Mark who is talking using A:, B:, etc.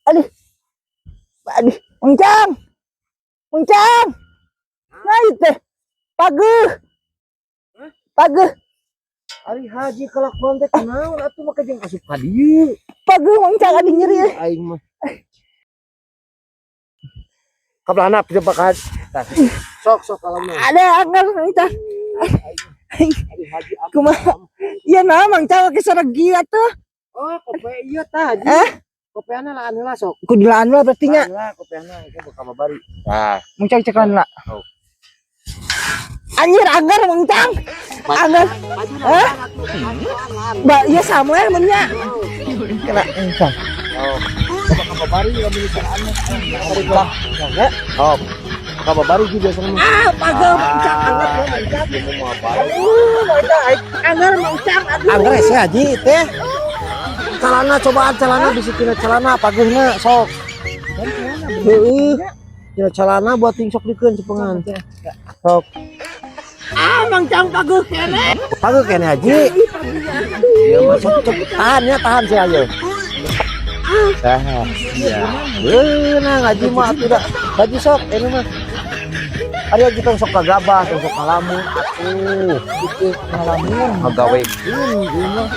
A: Aduh. Aduh, Mang Cang. Mang Cang. Nah itu. Pageuh. Pageuh.
B: Ari Haji kelakuan teh kunaon atuh make jeung asup ka dieu.
A: Pageuh, Mang Cang, aduh, nyeri.
B: Aing mah. Kabelana coba ka. Tah. Sok sok kalau mah.
A: Ada anggar, Mang Cang.
B: Ari Haji ampun.
A: Kumaha? Iya nah, Mang Cang make saregi atuh.
B: Oh, kope ieu tah, Haji.
A: Eh?
B: Kopeana laan heula sok.
A: Kudu dilaan lah berarti nya.
B: Laan lah kopeana engke bakal babari. Tah.
A: Mang Cang cekan lah.
B: Oh.
A: Anjir, anggar, Mang Cang. Anggar. Eh? Mbak, iya sama ya nya. Kena Mang Cang.
B: Oh. Bakal babari lamun laan. Bang, ya. Oh. Bakal babari juga biasanya mah.
A: Ah, pageuh, Mang Cang, anggar ya, Mang Cang.
B: Dia mau apa?
A: Aduh, Mang Cang, anggar, Mang Cang, aduh.
B: Anggar sih Haji teh. Celana cobaan celana bisa tina celana pageuhna sok. Heeh. Tina celana buat ting sok dikeun cepengan. Sok.
A: Ah, Mang Cang, pageuh keneh.
B: Pageuh keneh, Haji. Ieu mah sok cep tahan ya, tahan sih ayo. Tah, iya. Beunang Haji mah atuh da. Haji sok ini mah. Ari Haji tong sok kagabah, tong sok ngalamun atuh.
A: Gitu ngalamun.
B: Ngagawekeun ieu mah.